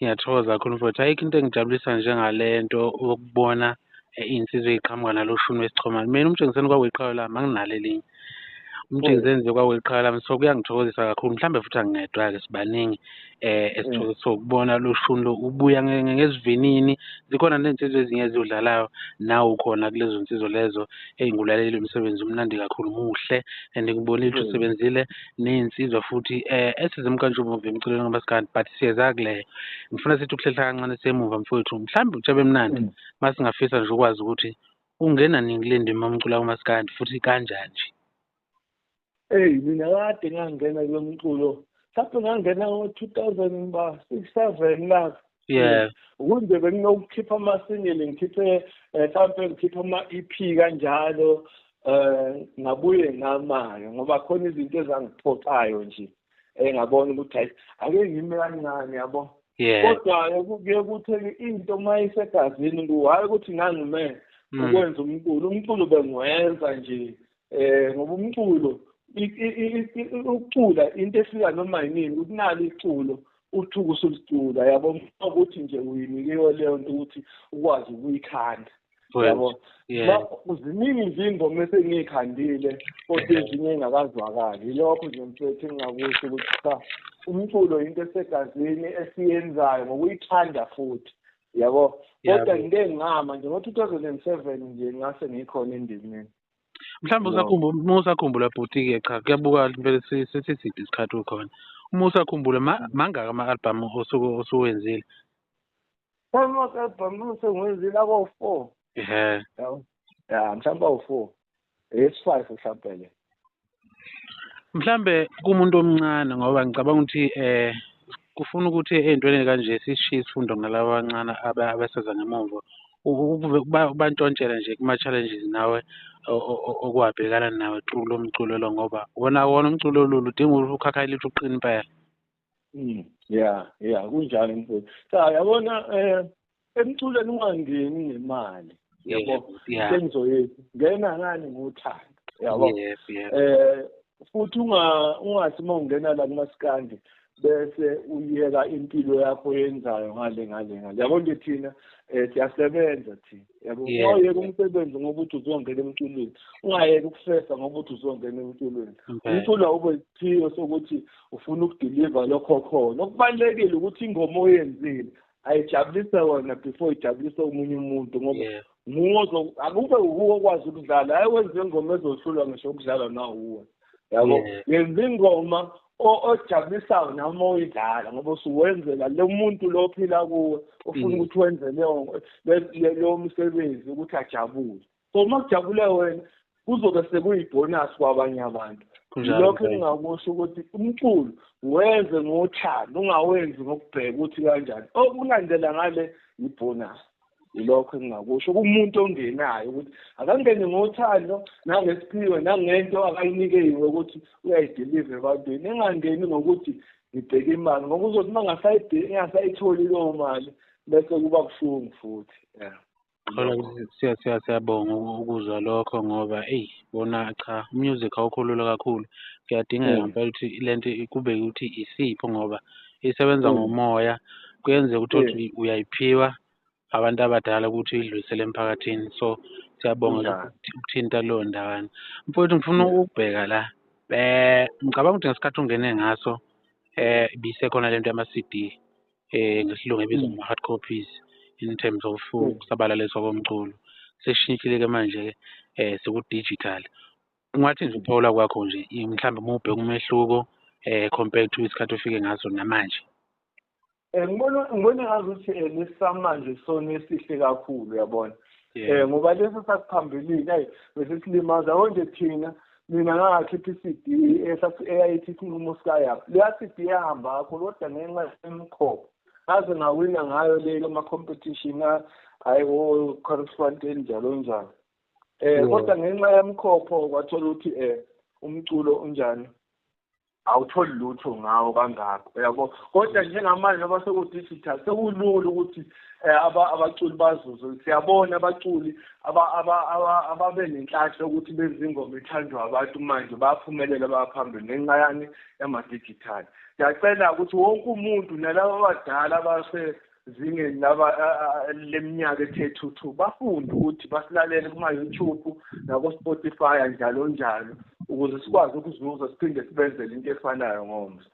Ngiyathokoza kakhulu mfowethu. Ayikho into engijabulisa njengale nto ukubona iy'nsizwa ey'qhamuka nalo shuni wesichomane. Mina uMtshengiseni kwakuyiqhawe lami anginalo elinye. UMtshengiseni nje kwakuyiqhawe lami so kuyangithokozisa kakhulu mhlawumbe futhi angingedwa-ke sibaningi esithokoziswa ukubona lo shuni lo ubuya ngesivinini. Zikhona ney'nsizwa ezinye eziwudlalayo nawe ukhona kulezo nsizwa lezo. Eyi ngiwulalelile umsebenzi umnandi kakhulu muhle and ngibonile ukuthi usebenzile ney'nsizwa futhi esezimnkantshubomvu emculweni kamaskandi but siyeza kuleyo. Ngifuna sithi ukuhlehla kancane siye emuva mfowethu, mhlawumbe utshebe mnandi uma singafisa nje ukwazi ukuthi ungena nini kule ndima yomculo kamaskandi futhi kanjani nje. Eyi, mina kade ngangena kulo mculo, mhlawumbe ngangena ngo-2000 ba six seven lapho. Ukunje benginokukhipha ama-single, ngikhiphe mhlawumbe ngikhiphe ama-EP kanjalo, ngabuye ngama-ke ngoba khona izinto ezangiphoxayo nje engabona ukuthi hayi, ake ngime kancane, yabo. Kodwa-ke kuye kuthi into uma isegazini kuwo, hhayi ukuthi ngangime ukwenza umculo, umculo bengiwenza nje ngoba umculo ukucula into efika noma yinini ukuthi nalo iculo uthuke usulicula, yabo, ukuthi nje uyinikiwe leyo nto ukuthi ukwazi ukuyikhanda, yabo. Ziningi nje iy'ngoma esengiy'khandile kodwa ezinye ey'ngakazwakali. Yilokho nje mfethu engingakusho ukuthi cha, umculo into esegazini esiyenzayo ngokuyithanda futhi, yabo. Kodwa ngike ngama nje ngo-2007 nje ngase ngikhona endimeni. Mhlawumbe usakhumbula, uma usakhumbula bhuti-ke, cha kuyabuka impela sesiside isikhathi ukhona. Uma usakhumbula mangaki ama-album osuke osuwenzile? Ama-album sengiwenzile ako-four. Yabo, ya, mhlawumbe awu-four, esi-five mhlawumbe le. Mhlambe kumuntu omncane ngoba ngicabanga ukuthi kufuna ukuthi ey'ntweni kanje sishiye isifundo ngalaba abancane abaseza ngemuva bantshontshele nje kuma-challenges nawe okwabhekana nawe through lo mculo lo ngoba wona wona umculo olula udinga ukhakhayi lithi uqine impela. Ya, kunjalo mfowethu. Cha, yabona, emculweni ungangeni ngemali, yabo. Sengizoyethu ngena ngani ngothando, yabo. Futhi ungathi uma ungena la kumaskandi bese uyeka impilo yakho oyenzayo ngale ngale ngale, yabo nje thina siyasebenza thina, yabo. Ungayeka umsebenzi ngoba uthi uzongena emculweni, ungayeki ukufesa ngoba uthi uzongena emculweni. Umculo awube isiphiwo sokuthi ufuna ukudeliver lokho khona. Okubalulekile ukuthi ingoma oyenzile ayijabulise wena before ijabulise omunye umuntu ngoba nguwe akube wuwe okwazi ukudlala, hayi wenze ingoma ezohlulwa ngisho ukudlalwa nawuwe, yabo. Yenza ingoma ojabulisayo noma uyidlala ngoba usuwenzela lo muntu lo ophila kuwe ofuna ukuthi wenze leyo leyo msebenzi ukuthi ajabule. So uma kujabule wena kuzobe sekuyibonus kwabanye abantu. Lokho engingakusho ukuthi umculo wenze ngothando, ungawenzi ngokubheka ukuthi kanjani, okulandela ngale ibonus. Yilokho engingakusho kumuntu ongenayo ukuthi akangene ngothando nangesiphiwe nangento akayinikiwe ukuthi uyayideliver ebantwini, engangeni ngokuthi ngibheke imali ngoba uzothi uma engasayitholi leyo mali bese kuba buhlungu futhi, yeah. Siyabonga ukuzwa lokho ngoba eyi bona cha umusic awukho lula kakhulu. Kuyadingeka ngempela ukuthi lento kube ukuthi isipho ngoba isebenza ngomoya. Kuyenzeka uthole ukuthi uyayiphiwa abantu abadala ukuthi uyidlulisele emphakathini. So siyabonga ukuthinta kuleyo ndawana. Mfowethu, ngifuna ukubheka la. Ngicabanga ukuthi ngesikhathi ungene ngaso ibisekhona lento yama-CD, ngesilungu ebizwa ngama-hard copies in terms of ukusabalaliswa komculo. Sesishintshile-ke manje-ke seku-digital. Ungathi nje ukuphawula kwakho nje mhlawumbe uma ubheka umehluko compared to isikhathi ofike ngaso namanje. Ngibona ngazuthi lesi samanje sona esihle kakhulu, yabona. Ngoba lesi sakuphambilini ayi bese silimaza yabo nje thina. Mina ngakhipha i-CD eyayithi Isinqumo Sikayaphi. Leya CD yahamba kakhulu kodwa ngenxa yemikhokho ngaze ngawina ngayo le ama-competition hayi o-correspondent njalo njalo. Kodwa ngenxa yemkhokho kwathola ukuthi umculo unjani. Awutholi lutho ngawo kangako, uyabo. Kodwa njengamanje ngoba seku-digital, sekulula ukuthi abaculi bazuze. Siyabona abaculi ababe nenhlanhla ukuthi benze ingoma ethandwa abantu, manje bayaphumelela, bayaphambili ngenxa yani? Yama-digital. Ngiyacela ukuthi wonke umuntu, nalaba abadala abasezingeni laba leminyaka ethe thuthu, bafunde ukuthi basilalele kuma-YouTube nako-Spotify, njalo njalo, ukuze sikwazi ukuzuza, siphinde sibenzele into efanayo ngomso.